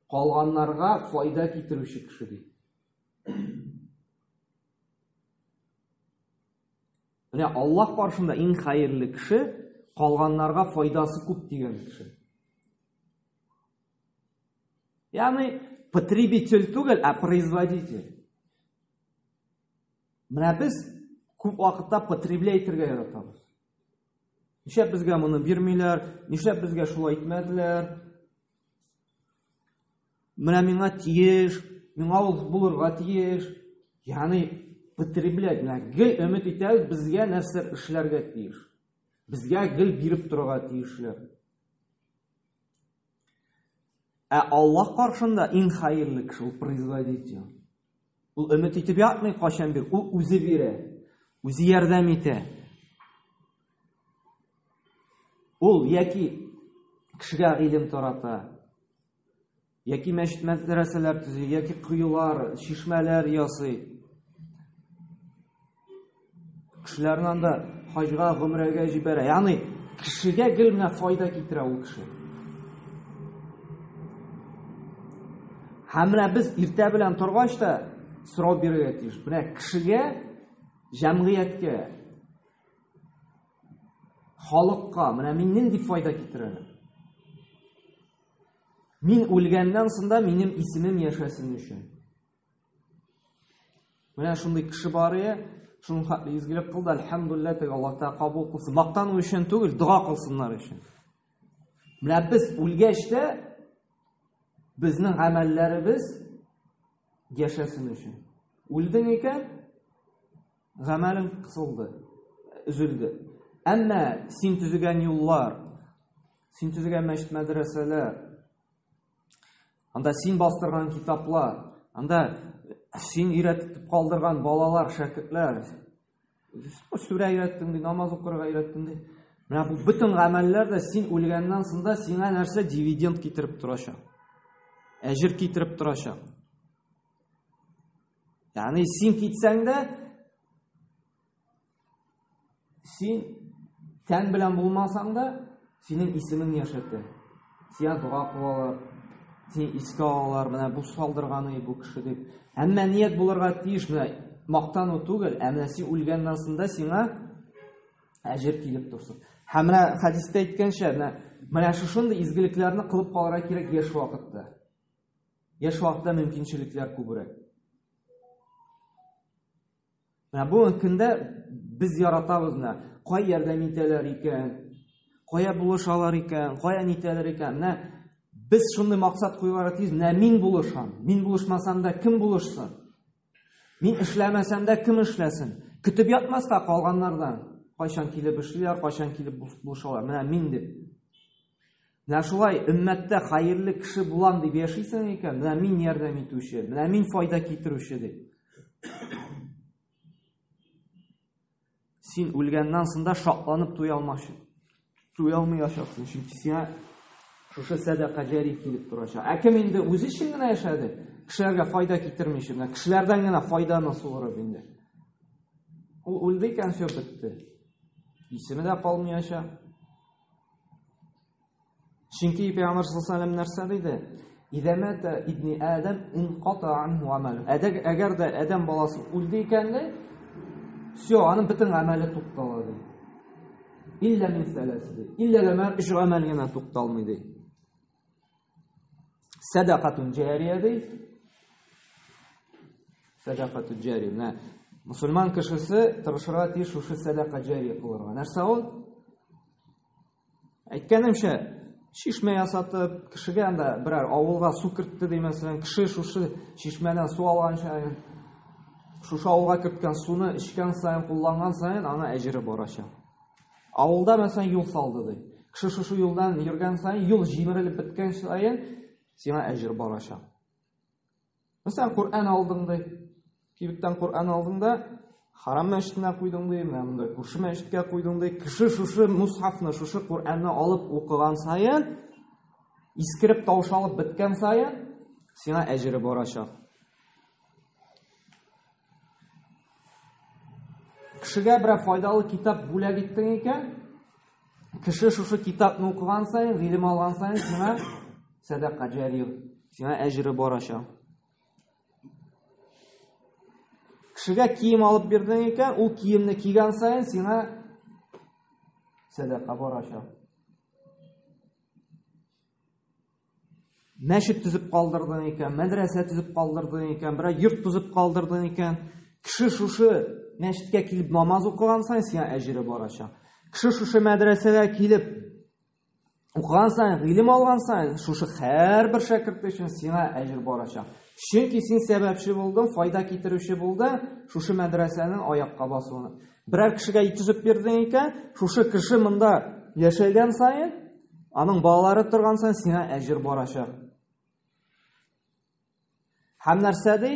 Калганнарга файда китерүче кеше ди. Менә Аллаһ каршында иң хәерле кеше калганнарга файдасы күп дигән кеше. Ягъни потребитель түгел, ә производитель. Менә без күп вакытта потреблять итәргә яратабыз. Нишләп безгә моны бирмиләр? Нишләп безгә шулай итмәделәр? Менә миңа тиеш, миңа ул булырга тиеш. Ягъни потреблять, менә гел өмет итәбез, безгә нәрсә эшләргә тиеш. Безгә гел биреп торырга тиешләр. Ә Аллаһ каршында иң хәерле кеше ул производитель. Ул өмет итеп ятмый, кайчан бир, ул үзе бирә. Үзе ярдәм итә. Ул яки кешегә гыйлем тарата, яки мәчет мәдрәсәләр төзи, яки коелар, чишмәләр ясый. Кешеләрне анда хаҗга, гомрәгә җибәрә. Ягъни кешегә гел менә файда китерә ул кеше. Һәм менә без иртә белән торгач та сорау бирергә тиеш. Менә кешегә Җәмгыятькә, халыкка менә мин нинди файда китерәм? Мин үлгәннән соң да минем исемем яшәсен өчен. Менә шундый кеше бар ие, шуның хәтле изгелек кылды, әлхәмдулилла, теге Аллаһ Тәгалә кабул кылсын. Мактану өчен түгел, дога кылсыннар өчен. Менә без үлгәч тә безнең гамәлләребез яшәсен өчен. Үлдең икән, гамәлең кысылды, өзелде. Әмма син төзегән юллар, син төзегән мәчет мәдрәсәләр, анда син бастырган китаплар, анда син өйрәтеп калдырган балалар, шәкертләр, сүрә өйрәттең ди, намаз укырга өйрәттең ди. Менә бу бөтен гамәлләр дә син үлгәннән соң да сиңа нәрсә дивиденд китереп торачак. Әҗер китереп торачак. Ягъни син китсәң дә, син тән белән булмасаң да, синең исемең яшәтә. Сиңа дога кылалар, сине искә алалар, менә бу салдырганы бу кеше дип. Әмма ният булырга тиеш, менә мактану түгел, ә менә син үлгәннән соң да сиңа әҗер килеп торсын. Һәм менә хәдистә әйткәнчә, менә шушындый изгелекләрне кылып калырга кирәк яшь вакытта. Яшь вакытта мөмкинчелекләр күбрәк. Менә бүгенге көндә без яратабыз менә кай ярдәм итәләр икән, кая булышалар икән, кая нитәләр икән. Менә без шундый максат куярга тиеш, менә мин булышам. Мин булышмасам да кем булышсын? Мин эшләмәсәм дә кем эшләсен? Көтеп ятмаска калганнардан. Кайчан килеп эшлиләр, кайчан килеп булышалар. Менә мин дип. Менә шулай өммәттә хәерле кеше булам дип яшисең икән, менә мин ярдәм итүче, менә мин файда китерүче дип. Син үлгәннән соң да шатланып туя алмашы. Туя алмаячаксың, чөнки сиңа шушы сәдака җари килеп торачак. Ә кем инде үзе өчен генә яшәде, кешеләргә файда китермичә, менә кешеләрдән генә файданы суырып инде. Ул үлде икән, все бетте. Исеме дә калмаячак. Чөнки Пәйгамбәр саллаллаһу алейһи нәрсә диде? Иза мата ибни Адам инқата анху амалу. Әгәр дә адәм баласы үлде икән дә, все, аның бөтен гамәле туктала ди. Илля мин сәләс ди. Илля дә өч гамәл генә тукталмый ди. Сәдакатун җария ди. Сәдакатун җария. Менә мусульман кешесе тырышырга тиеш шушы сәдака җария кылырга. Нәрсә ул? Әйткәнемчә, чишмә ясатып, кешегә анда берәр авылга су кертте ди, мәсәлән, кеше шушы чишмәдән су алган саен, шушы авылга керткән суны эчкән саен, кулланган саен аңа әҗере барачак. Авылда, мәсәлән, юл салды ди. Кеше шушы юлдан йөргән саен, юл җимерелеп беткән саен, сиңа әҗер барачак. Мәсәлән, Коръән алдың ди. Кибеттән Коръән алдың да, харам мәчетенә куйдың ди, менә монда күрше мәчеткә куйдың ди. Кеше шушы мусхафны, шушы Коръәнне алып укыган саен, искереп таушалып беткән саен, сиңа әҗере барачак. Кешегә берәр файдалы китап бүләк иттең икән, кеше шушы китапны укыган саен, гыйлем алган саен сиңа сәдака җария, сиңа әҗере барачак. Кешегә кием алып бирдең икән, ул киемне кигән саен сиңа сәдака барачак. Мәчет төзеп калдырдың икән, мәдрәсә төзеп калдырдың икән, берәр йорт төзеп калдырдың икән, кеше шушы мәчеткә килеп намаз укыган саен сиңа әҗере барачак. Кеше шушы мәдрәсәгә килеп укыган саен, гыйлем алган саен, шушы һәрбер шәкерт өчен сиңа әҗер барачак. Чөнки син сәбәпче булдың, файда китерүче булдың шушы мәдрәсәнең аякка басуына. Берәр кешегә өй төзеп бирдең икән, шушы кеше монда яшәгән саен, аның балалары торган саен сиңа әҗер барачак. Һәм нәрсә ди?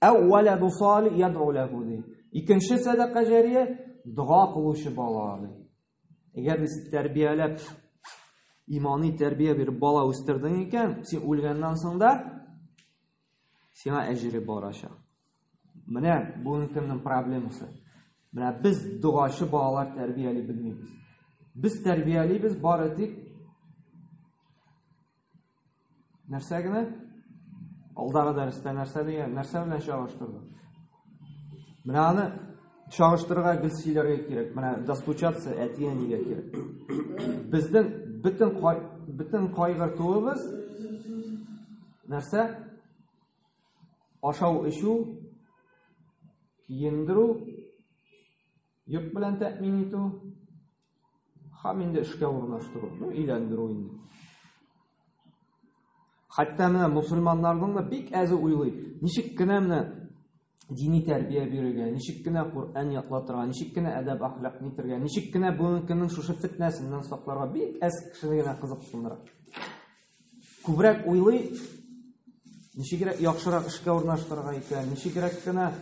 Әү валаду салих яд'у лаху ди. Икенче сәдака җария дога кылучы бала ди. Әгәр дә син тәрбияләп имани тәрбия биреп бала үстердең икән, син үлгәннән соң да сиңа әҗере барачак. Менә бүгенге көннең проблемасы. Менә без догачы балалар тәрбияли белмибез. Без тәрбиялибез бары тик нәрсә генә? Алдагы дәрестә нәрсә дигән, нәрсә белән чагыштырдык? Менә аны Чагыштырырга гел сөйләргә кирәк. Менә достучаться әти-әнигә кирәк. Безнең бөтен бөтен кайгыртуыбыз нәрсә? Ашау, эчү, киендерү, йорт белән тәэмин итү һәм инде эшкә урнаштыру, ну, өйләндерү инде. Хәтта менә мусульманнарның да бик әзе уйлый. Ничек кенә менә дини тәрбия бирергә, ничек кенә Коръән ятлатырга, ничек кенә әдәп әхлак нитергә, ничек кенә бүгенге көннең шушы фитнәсеннән сакларга бик әз кешене генә кызыксындыра. Күбрәк уйлый, ничегрәк яхшырак эшкә урнаштырырга икән, ничегрәк кенә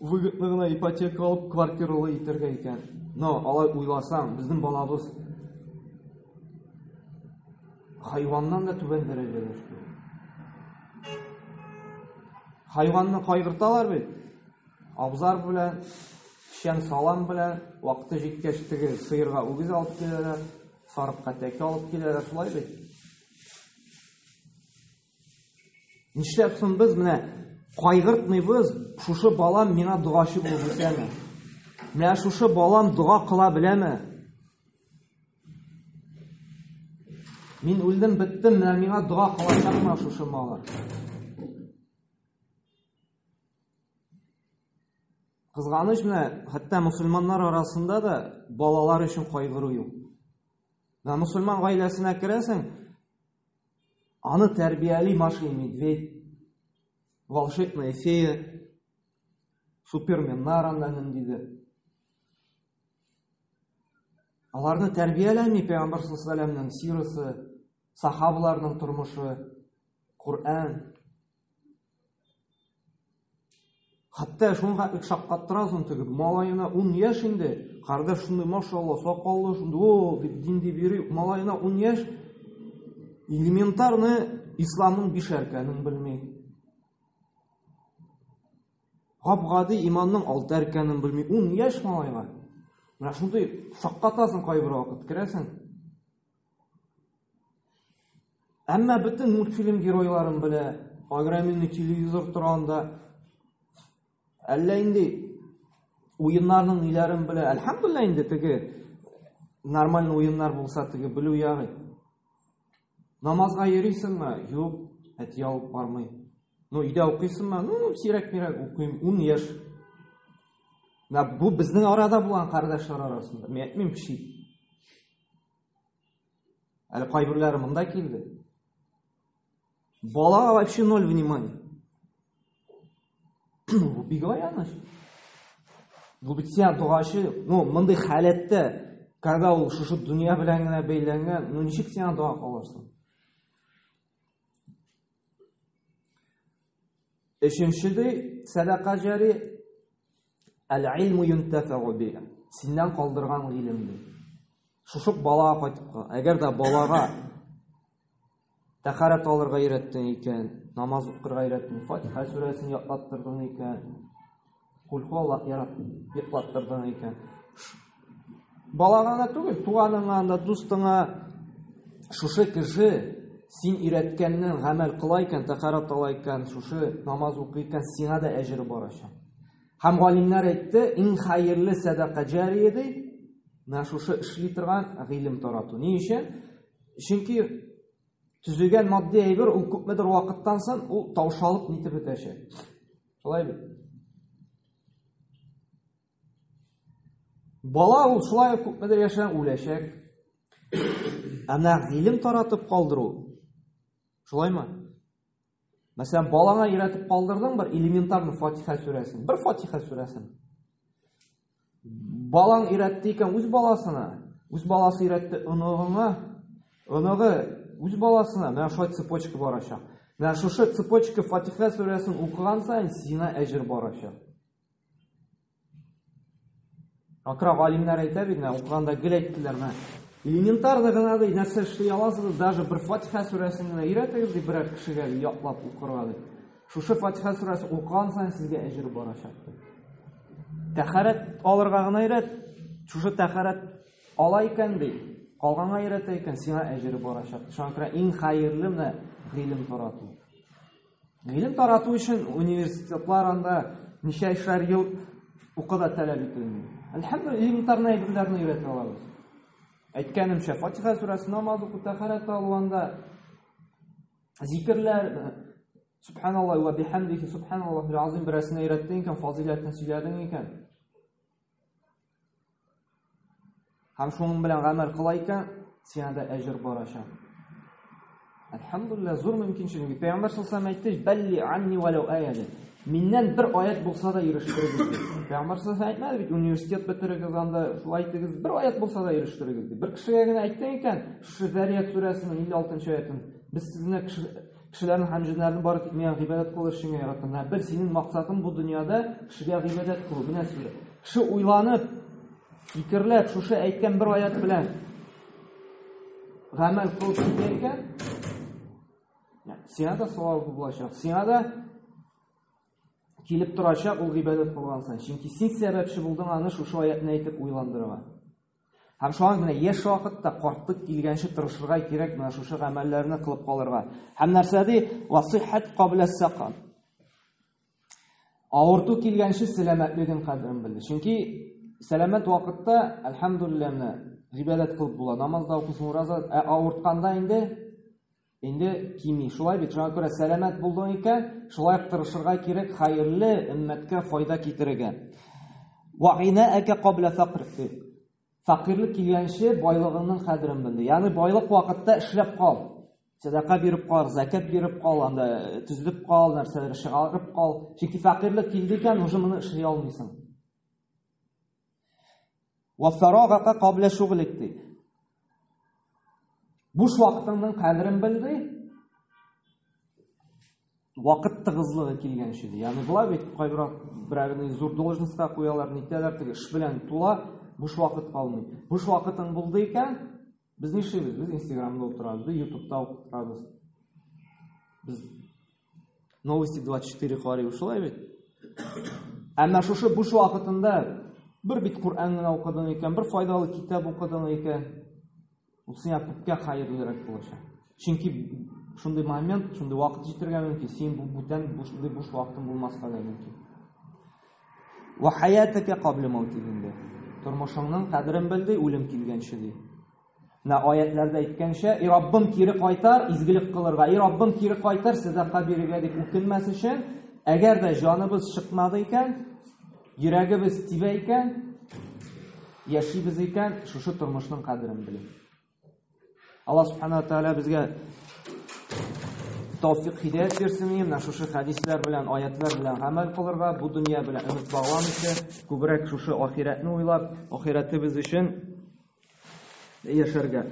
выгодно гына ипотека алып квартиралы итәргә икән. Но алай уйласаң, безнең балабыз хайваннан да түбән дәрәҗәдә шул. Хайванны кайгырталар бит. Абзар белән, печән салам белән, вакыты җиткәч теге сыерга үгез алып киләләр, сарыкка тәкә алып киләләр, шулай бит. Нишләп соң без менә кайгыртмыйбыз, шушы балам миңа догачы булып үсәме? Менә шушы балам дога кыла беләме? Мин үлдем, беттем, менә миңа дога кылачакмы шушы малай? Кызганыч менә, хәтта мусульманнар арасында да балалар өчен кайгыру юк. Менә мусульман гаиләсенә керәсең, аны тәрбияли Маша и Медведь, волшебная фея, суперменнар анда ниндидер. Аларны тәрбияләми Пәйгамбәр саллаллаһу сирасы, сахабаларның тормышы, Коръән. Хәтта шуңа хәтлек шаккаттырасың теге малаена 10 яшь инде, кардәш шундый машалла, сакаллы шундый, о, дип дин дип йөри, малаена 10 яшь элементарны исламның биш әркәнен белми. Гап-гади иманның алты әркәнен белми. 10 яшь малайга. Менә шундый шаккатасың кайбер вакыт, керәсең. Әмма бөтен мультфильм геройларын белә, огроменный телевизор тора анда. Әллә инде уеннарның ниләрен белә. Әлхәмдулилла инде теге нормальный уеннар булса теге белү ярый. Намазга йөрисеңме? Юк, әти алып бармый. Ну, өйдә укыйсыңмы? Ну, сирәк-мирәк укыйм, 10 яшь. Менә бу безнең арада булган кардәшләр арасында. Мин әйтмим чит. Әле кайберләре монда килде. Балага вообще ноль внимания. Бу бик аяныч. Бу бит сиңа догачы, ну, мондый халәттә, когда ул шушы дөнья белән генә бәйләнгән, ну ничек сиңа дога кылырсың? Өченче ди, сәдака җари әл-илму юнтафагу би. Синнән калдырган гыйлем ди. Шушы балага кайтып кал. Әгәр дә балага тәхәрәт алырга өйрәттең икән, намаз укырга өйрәттең, Фатиха сүрәсен ятлаттырдың икән, Кулху Аллаһ ятлаттырдың икән. Балага гына түгел, туганыңа да, дустыңа шушы кеше син өйрәткәннән гамәл кыла икән, тәхәрәт ала икән, шушы намаз укый икән, сиңа да әҗере барачак. Һәм галимнәр әйтте, иң хәерле сәдака җария ди, менә шушы эшли торган гыйлем тарату. Ни өчен? Чөнки төзегән матди әйбер ул күпмедер вакыттан соң ул таушалып нитеп бетәчәк. Шулай бит? Бала ул шулай күпмедер яшәгән үләчәк. Ә менә гыйлем таратып калдыру. Шулаймы? Мәсәлән, балаңа өйрәтеп калдырдың бер элементарный Фатиха сүрәсен, бер Фатиха сүрәсен. Балаң өйрәтте икән үз баласына, үз баласы өйрәтте оныгыңа, оныгы үз баласына, менә шулай цепочка барачак. Менә шушы цепочка Фатиха сүрәсен укыган саен сиңа әҗер барачак. Акра галимнәр әйтә бит, менә укыганда гел әйттеләр, менә элементарно гына ди, нәрсә эшли аласыз, даже бер Фатиха сүрәсен генә өйрәтегез ди берәр кешегә ди, ятлап укырга ди. Шушы Фатиха сүрәсен укыган саен сезгә әҗер барачак ди. Тәхәрәт алырга гына өйрәт, шушы тәхәрәт ала икән ди, калганга өйрәтә икән, сиңа әҗере барачак. Шуңа күрә иң хәерле менә гыйлем тарату. Гыйлем тарату өчен университетлар анда ничәшәр ел Укуда таләп ителми. Әлхәмдүлилләһ, элементарный әйберләрне өйрәтә алабыз. Әйткәнемчә, Фатиха сүрәсе, намаз уку, тәһарәт алу анда, зикерләр, Субханаллаһ ва бихамдихи субханаллаһил азим берәрсенә өйрәттең икән, фазыйләтен сөйләдең икән. Һәм шуның белән гамәл кыла икән, сиңа да әҗер барачак. Әлхәмдулилла, зур мөмкинчелек. Пәйгамбәр саллаллаху алейһи әйтте, "Балли анни валау ая" дип. Миннән бер аят булса да ирештерегез дип. Пәйгамбәр саллаллаху алейһи әйтмәде бит, университет бетерегез анда, шулай итегез, бер аят булса да ирештерегез дип. Бер кешегә генә әйттең икән, шушы Зарият сүрәсенең 56 аятын, без сезне кешеләрне һәм җеннәрне бары тик миңа гыйбадәт кылыр өчен генә яраттым. Менә бер синең максатың бу дөньяда кешегә гыйбадәт кылу. Менә сүрә. Кеше уйланып, фикерләп, шушы әйткән бер аят белән гамәл кылып китә икән, сиңа да савабы булачак. Сиңа да килеп торачак ул гыйбадәт кылган саен. Чөнки син сәбәпче булдың аны шушы аятны әйтеп уйландырырга. Һәм шуңа менә яшь вакытта картлык килгәнче тырышырга кирәк менә шушы гамәлләрне кылып калырга. Һәм нәрсә ди? Васихат кабла сакам. Авырту килгәнче сәламәтлеген кадерен белде. Чөнки сәламәт вакытта, әлхәмдулилләһ, менә гыйбадәт кылып була. Намаз да укыйсың, ураза, ә авыртканда инде инде кими. Шулай бит, шуңа күрә сәламәт булдың икән, шулай ук тырышырга кирәк хәерле өммәткә файда китерергә. Ва гинаәкә кабла фәкрик. Фәкыйрьлек килгәнче байлыгыңның кадерен бел. Ягъни байлык вакытта эшләп кал. Сәдака биреп кал, закат биреп кал, анда төзелеп кал, нәрсәләр чыгарып кал. Чөнки фәкыйрьлек килде икән, уже моны эшли алмыйсың. Ва фарагака кабла шуглик ди. Буш вакытыңның кадерен бел ди. Вакыт тыгызлыгы килгәнче ди. Ягъни була бит кайбер берәрне зур должностька куялар, нитәләр, теге эш белән тула, буш вакыт калмый. Буш вакытың булды икән, без нишлибез? Без Инстаграмда утырабыз, без Ютубта утырабыз. Без Новости 24 карыйбыз, шулай бит? Әмма шушы буш вакытында бер бит Коръән генә укыдың икән, бер файдалы китап укыдың икән, Ул сиңа күпкә хәерлерәк булачак. Чөнки шундый момент, шундый вакыт җитәргә мөмкин, син бу бүтән шундый буш вакытың булмаска да мөмкин. Ва хаятака кабла маутик инде. Тормышыңның кадерен бел ди, үлем килгәнче ди. Менә аятларда әйткәнчә, "И Раббым, кире кайтар, изгелек кылырга, и Раббым, кире кайтар, сәдака бирергә" дип үкенмәс өчен, әгәр дә җаныбыз чыкмады икән, Йөрәгебез тибә икән, яшибез икән, шушы тормышның кадерен белеп. Алла субхана тааля безгә тәүфик хидәят бирсен, менә шушы хәдисләр белән, аятлар белән гамәл кылырга, бу дөнья белән өмет багламыйча, күбрәк шушы ахирәтне уйлап, ахирәтебез өчен яшәргә.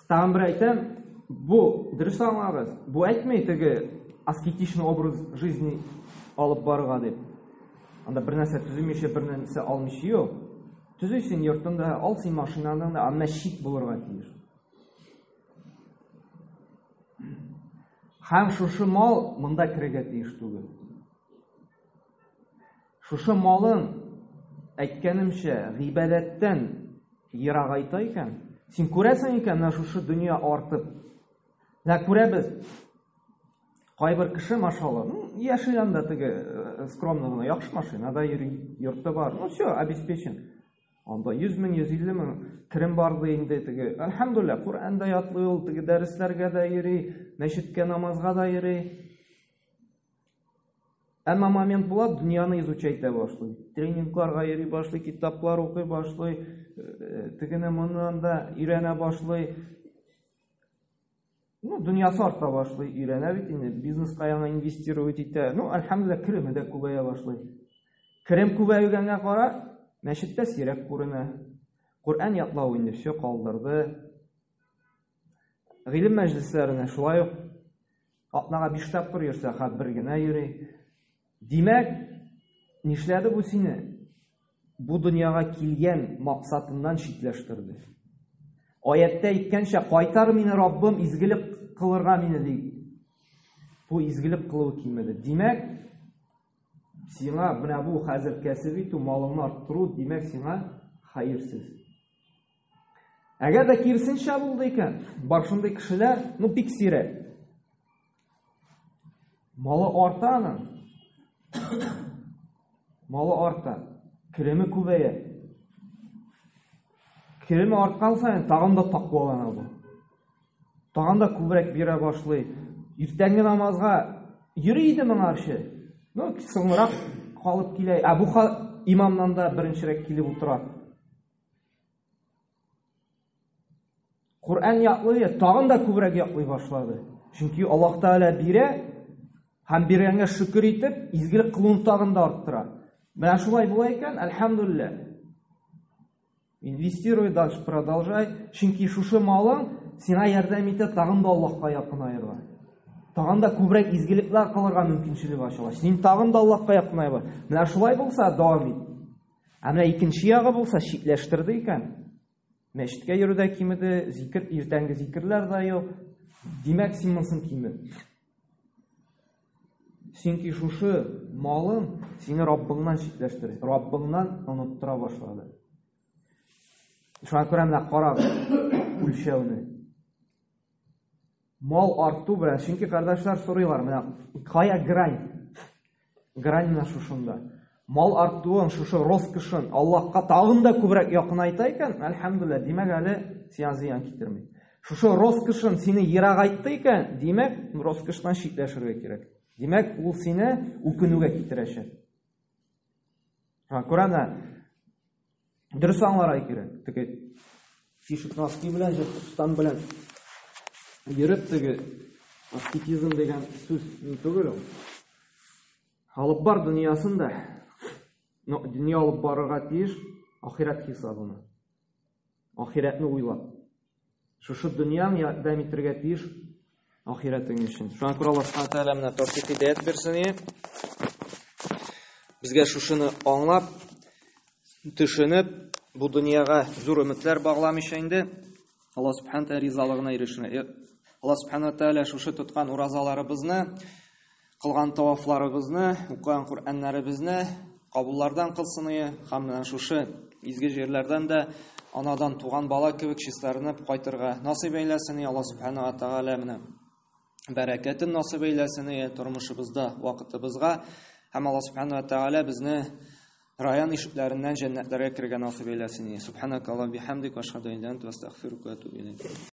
Тагын бер әйтәм, бу дөрес аңлагыз, бу әйтми теге аскетичный образ жизни алып барырга дип. Анда бер нәрсә төземичә, бер нәрсә алмыйча юк. Төзисең йортыңда, ал син машинаңны да, әмма чик булырга тиеш. Һәм шушы мал монда керергә тиеш түгел. Шушы малың, әйткәнемчә, гыйбадәттән ерагайта икән, син күрәсең икән, менә шушы дөнья артып. Менә күрәбез, кайбер кеше, машалла, ну, яши анда теге э, скромно гына, яхшы машинада йөри, йорты бар, ну все, обеспечен. Анда 100 мең, 150 мең керем бар ди инде теге. Әлхәмдулилла, Коръән дә ятлый ул, теге дәресләргә дә йөри, мәчеткә намазга да йөри. Әмма момент була, дөньяны изучать итә башлый. Тренингларга йөри башлый, китаплар укый башлый, э, тегене моны анда өйрәнә башлый. Ну, дөньясы арта башлый, өйрәнә бит инде, бизнеска яңа инвестировать итә. Ну, әлхәмдулилла, кереме дә күбәя башлый. Керем күбәйгәнгә кара, мәчеттә сирәк күренә. Коръән ятлау инде все калдырды. Гыйлем мәҗлесләренә шулай ук атнага 5 тапкыр йөрсә, хәт бер генә йөри. Димәк, нишләде бу сине? Бу дөньяга килгән максатыннан читләштерде. Аятта әйткәнчә, кайтар мине Раббым, изгелек кылырга мине ди. Бу изгелек кылу кимеде. Димәк, сиңа менә бу хәзер кәсеп итү, малыңны арттыру, димәк, сиңа хәерсез. Әгәр дә киресенчә булды икән, бар шундый кешеләр, ну бик сирәк. Малы арта аның. Малы арта. Кереме күбәя. Кереме арткан саен тагын да таквалана бу. Тагын да күбрәк бирә башлый. Иртәнге намазга йөри иде моңарчы. Ну, соңрак калып килә. Ә бу имамнан да беренчерәк килеп утыра. Коръән ятлый, тагын да күбрәк ятлый башлады. Чөнки Аллаһ Тәгалә бирә һәм биргәнгә шөкер итеп, изгелек кылуын тагын да арттыра. Менә шулай була икән, әлхәмдүлилләһ. Инвестируй дальше, продолжай. Чөнки шушы малың сиңа ярдәм итә тагын да Аллаһка якынаерга. Тагын да күбрәк изгелекләр кылырга мөмкинчелек ачыла. Син тагын да Аллаһка якыная. Менә шулай булса, дәвам ит. Ә менә икенче ягы булса, читләштерде икән. Мәчеткә йөрү дә кимеде, зикер, иртәнге зикерләр дә юк. Димәк, син монысын кимет. Чөнки шушы малың сине Раббыңнан читләштерде, Раббыңнан оныттыра башлады. Шуңа күрә менә карагыз үлчәүне. Мал арту белән, чөнки кардәшләр сорыйлар, менә кая грань? Грань менә шушында. Мал артуын, шушы роскошын Аллаһка тагын да күбрәк якынайта икән, әлхәмдүлилләһ, димәк әле сиңа зыян китерми. Шушы роскошын сине ерагайтты икән, димәк, роскоштан читләшергә кирәк. Димәк, ул сине үкенүгә китерәчәк. Шуңа күрә менә дөрес аңларга кирәк. Теге тишек носки белән, җыртык штан белән йөреп теге аскетизм дигән сүз түгел ул. Алып бар дөньясын да, но дөнья алып барырга тиеш ахирәт хисабына. Ахирәтне уйлап. Шушы дөньяң ярдәм итәргә тиеш ахирәтең өчен. Шуңа күрә Аллаһ Субхану тәгалә менә тәүфик һидәят бирсен иде. Безгә шушыны аңлап, төшенеп, бу дөньяга зур өметләр багламыйча инде Аллаһ Субхану тәгалә ризалыгына ирешүне. Аллаһ Субхану тәгалә шушы тоткан уразаларыбызны Кылган тавафларыбызны, укыган Коръәннәребезне кабуллардан кылсын ие, һәм менә шушы изге җирләрдән дә анадан туган бала кебек чистарынып кайтырга насыйп әйләсен ие. Аллаһ Субхана ва Тәгалә менә бәрәкәтен насыйп әйләсен ие тормышыбызда, вакытыбызга. Һәм Аллаһ Субхана ва Тәгалә безне район ишекләреннән җәннәтләргә керергә насыйп әйләсен ие. Субханакаллаһ бихамдик ва ашһаду ан ла илаһа илля анта астагфирука ва атубу илейк.